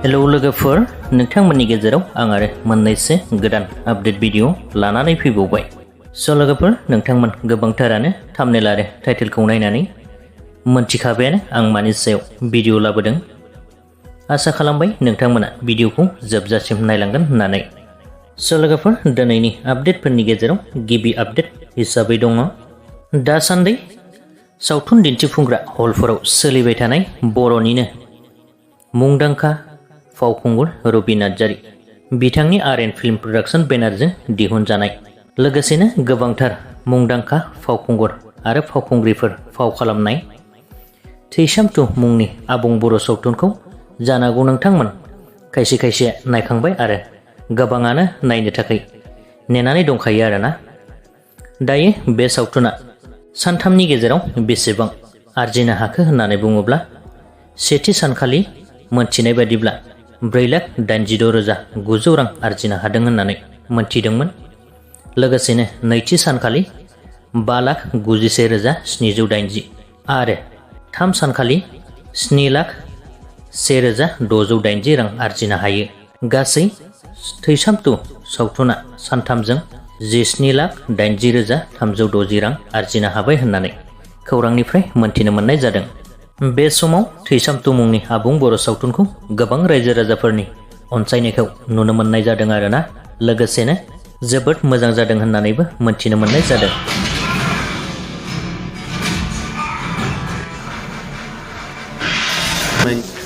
Hello लोगोफोर, नोंथांमोननि गेजेराव आं आरो मोननैसो गोदान आपडेट भिडिअ लानानै फैबावबाय। लोगोफोर, नोंथांमोन गोबांथारानो थाम्बनेल आरो टाइटेलखौ नायनानै मोनथिखाबायानो आं मानि सायाव भिडिअ लाबोदों। आसा खालामबाय नोंथांमोना भिडिअखौ जोबजासिम नायलांगोन होननानै। लोगोफोर, दिनैनि आपडेटफोरनि गेजेराव गिबि आपडेट हिसाबै दङ दासान्दि सावथुन दिन्थिफुंग्रा हलफोराव सोलिबाय थानाय बर'निनो मुंदांखा फावखुंगुर रबि नार्जारी बिथांनि आर.एन. फिल्म प्रडाक्शन बेनारजों दिहुनजानाय लोगोसेनो गोबांथार मुंदांखा फावखुंगुर आरो फावखुंग्रिफोर फाव खालामनाय थैसाम 2 मुंनि आबुं बर' सावथुनखौ जानांगौ नोंथांमोन खायसे खायसे नायखांबाय आरो गोबाङानो नायनो थाखाय नेनानै दंखायो आरोना। दायो बे सावथुना सानथामनि गेजेराव बेसेबां आरजिनो हाखो होननानै बुङोब्ला सेथि सानखालि मोनथिनाय बायदिब्ला 4,86,900 रां आरजिनो हादों होननानै मोनथिदोंमोन। लोगोसेनो नैथि सानखालि 5,91,780 आरो थाम सानखालि 7,01,680 रां आरजिनो हायो। गासै थैसाम 2 सावथुना सानथामजों 17,80,360 रां आरजिनो हाबाय होननानै खौरांनिफ्राय मोनथिनो मोननाय जादों। बे समाव थैसाम 2 मुंनि आबुं बर' सावथुनखौ गोबां रायजो राजाफोरनि अनसायनायखौ नुनो मोननाय जादों आरोना। लोगोसेनो जोबोद मोजां जादों होननानैबो मोनथिनो मोननाय जादों।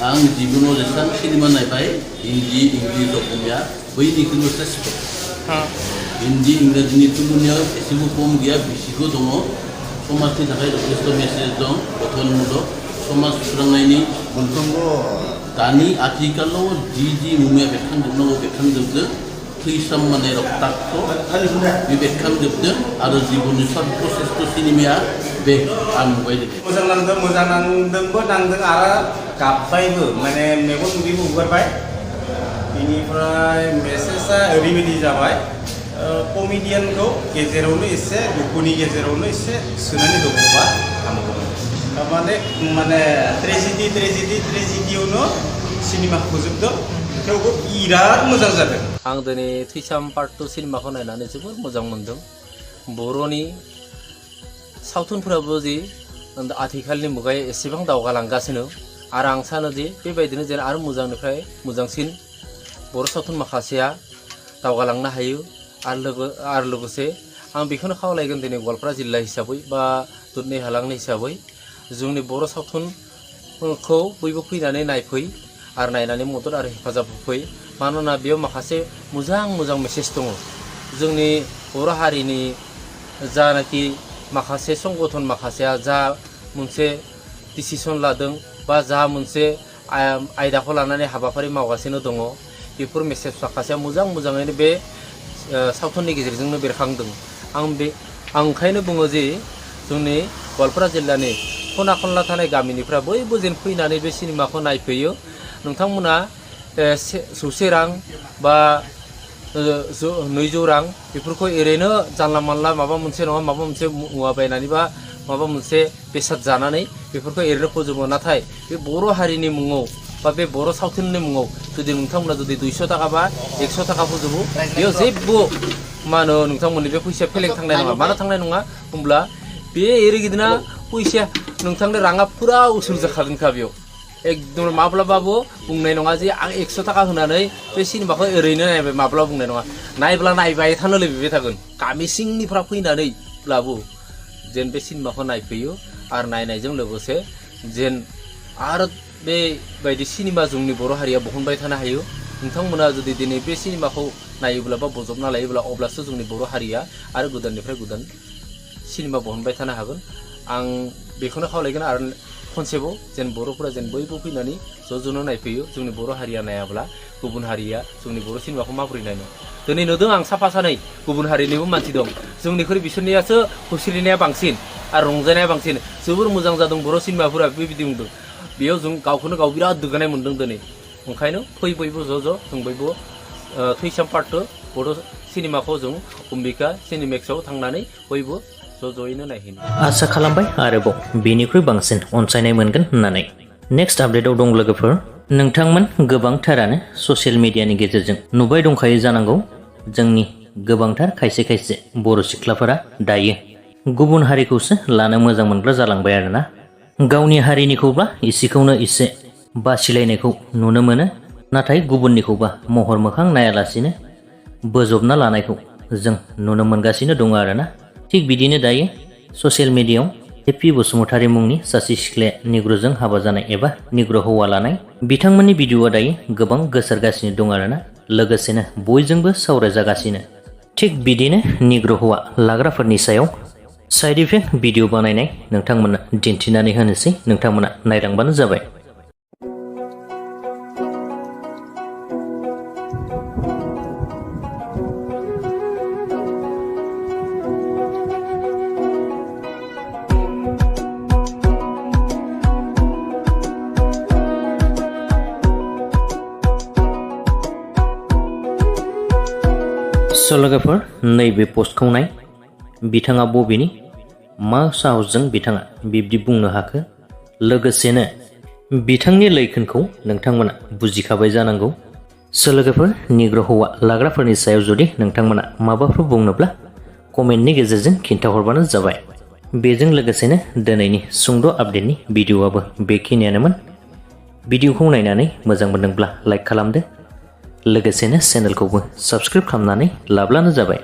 आं जिबनाव जेसेबां सिनेमा नायबाय हिन्दी इंलिस असमिया बैनिख्रुइबो श्रेष्ठ। हिन्दी इंराजिनि तुलनायाव एसेबो खम गैया, बेसेबो दङ। समाजनि थाखाय जथेस्थ मेसेज दं। गथ'न मुलुग समाज फोरोंनायनि मोनफ्रोमबो दानि आथिखालाव जि मुवाया बेरखांजोबनांगौ बेरखांजोबदों। थैसाम माने रक्ताक्ट बे बेरखांजोबदों आरो जिबननि सर्बश्रेष्ठ सिनेमाया बे आं नुबाय दे। मोजां नांदोंबो नांदों आरो गाबबायबो, माने मेगन मुबिबो हगारबाय। बेनिफ्राय मेसेजआ ओरैबायदि जाबाय, कमेडियानखौ गेजेरावनो एसे दुखुनि गेजेरावनो एसे सोनानै दङबा हामगौमोन। माने ट्रेजेडियावनो सिनेमा फोजोबदों, थेवबो बिराद मोजां जादों। आं दिनै थैसाम पार्ट 2 सिनेमाखौ नायनानै जोबोद मोजां मोनदों। बर'नि सावथुनफोराबो जि आथिखालनि मुगायाव एसेबां दावगालांगासिनो आरो आं सानोदि बेबायदिनो जेन आरो मोजांनिफ्राय मोजांसिन बर' सावथुन माखासेया दावगालांनो हायो। आरो लोगोसे आं बेखौनो खावलायगोन दिनै गवालपारा जिल्ला हिसाबै बा दुधनৈ हालांनि हिसाबै जोंनि बर' सावथुनखौ बयबो फैनानै नायफै आरो नायनानै मदद आरो हेफाजाब होफै। मानोना बेयाव माखासे मोजां मेसेज दङ। जोंनि बर' हारिनि जानाखि माखासे संगठन माखासेया जा मोनसे डिसिसन लादों बा जा मोनसे आयदाखौ लानानै हाबाफारि मावगासिनो दङ, बेफोर मेसेज माखासेया मोजाङैनो बे सावथुननि गेजेरजोंनो बेरखांदों। आं ओंखायनो बुङो जे जोंनि गवालपारा जिल्लानि खना खनला थानाय गामिनिफ्राय बयबो जेन फैनानै बे सिनेमाखौ नायफैयो। नोंथांमोना 100 रां बा 200 रां बेफोरखौ ओरैनो जानला मानला माबा मोनसे नङा माबा मोनसे मुवा बायनानै बा माबा मोनसे बेसाद जानानै बेफोरखौ ओरैनो फोजोबो। नाथाय बे बर' हारिनि मुङाव बा बे बर' सावथुननि मुङाव जुदि नोंथांमोना जुदि 200 थाखा बा 100 थाखा फोजोबो, बेयाव जेबो मा होनो नोंथांमोननि बे फैसाया फेलें थांनाय नङा। मानो थांनाय नङा होमब्ला बे ओरैगिदिना फैसाया नोंथांनि राङा फुरा उसुल जाखागोनखा। बेयाव एकदम माब्लाबाबो बुंनाय नङा जे आं 100 थाखा होनानै बे सिनेमाखौ ओरैनो नायबाय, माब्लाबा बुंनाय नङा। नायब्ला नायबाय थानो लुबैबाय थागोन। गामि सिंनिफ्राय फैनानैब्लाबो जेन बे सिनेमाखौ नायफैयो आरो नायनायजों लोगोसे जेन आरो बेबायदि सिनेमा जोंनि बर' हारिया बहनबाय थानो हायो। नोंथांमोना जुदि दिनै बे सिनेमाखौ नायोब्ला बा बजबना लायोब्ला अब्लासो जोंनि बर' हारिया आरो गोदाननिफ्राय गोदान सिनेमा बहनबाय थानो हागोन। आं बेखौनो खावलायगोन आरो खनसेबाव जेन बर'फोरा जेन बयबो फैनानै ज'नो नायफैयो। जोंनि बर' हारिया नायाब्ला गुबुन हारिया जोंनि बर' सिनेमाखौ माबोरै नायनो। दिनै नुदों आं साफा सानै गुबुन हारिनिबो मानसि दं, जोंनिख्रुइ बिसोरनियासो खुसिलिनाया बांसिन आरो रंजानाया बांसिन। जोबोर मोजां जादों बर' सिनेमाफोरा बेबायदि बुंदों। बेयाव जों गावखौनो गाव बिराद दुगानाय मोन्दों दिनै। ओंखायनो बयबो ज' जों बयबो थैसाम पार्ट 2 बर' सिनेमाखौ जों अम्बिका सिनेमेक्सआव थांनानै बयबो ज'यैनो नायहैनो आसा खालामबाय आरोबाव बेनिख्रुइ बांसिन अनसायनाय मोनगोन होननानै। नेक्स्ट आपडेटआव दं लोगोफोर नोंथांमोन गोबांथारानो ससियेल मिडियानि गेजेरजों नुबाय दंखायो जानांगौ जोंनि गोबांथार खायसे खायसे बर' सिख्लाफोरा दायो गुबुन हारिखौसो लानो मोजां मोनग्रा जालांबाय आरोना। गावनि हारिनिखौब्ला इसेखौनो इसे बासिलायनायखौ नुनो मोनो, नाथाय गुबुननिखौबा महर मोखां नायालासिनो बोजबना लानायखौ जों नुनो मोनगासिनो दङ आरोना। थिग बिदिनो दायो ससियेल मिडियायाव हेपि बसुमतारी मुंनि सासे सिख्लाया निग्र'जों हाबा जानाय एबा निग्र' हौवा लानाय बिथांमोननि भिडिअ'आ दायो गोबां गोसारगासिनो दं आरोना, लोगोसेनो बयजोंबो सावरायजागासिनो। थिग बिदिनो निग्र' हौवा लाग्राफोरनि सायाव साइड इफेक्ट भिडिअ बानायनाय नोंथांमोना दिन्थिनानै होनोसै, नोंथांमोना नायलांबानो जाबाय। लोगोफोर नैबे पस्टखौ नाय, बिथाङा बबेनि मा साहसजों बिथाङा बिब्दि बुंनो हाखो, लोगोसेनो बिथांनि लैखोनखौ नोंथांमोना बुजिखाबाय जानांगौ। लोगोफोर निग्र' हौवा लाग्राफोरनि सायाव जुदि नोंथांमोना माबाफोर बुंनोब्ला कमेन्टनि गेजेरजों खिन्थाहरबानो जाबाय। बेजों लोगोसेनो दिनैनि सुंद' आपडेटनि भिडिअ'आबो बेखिनियानोमोन। भिडिअ'खौ नायनानै मोजां मोनदोंब्ला लाइक खालामदो, लोगोसेनो चेनेलखौबो साबस्क्राइब खालामनानै लाब्लानो जाबाय।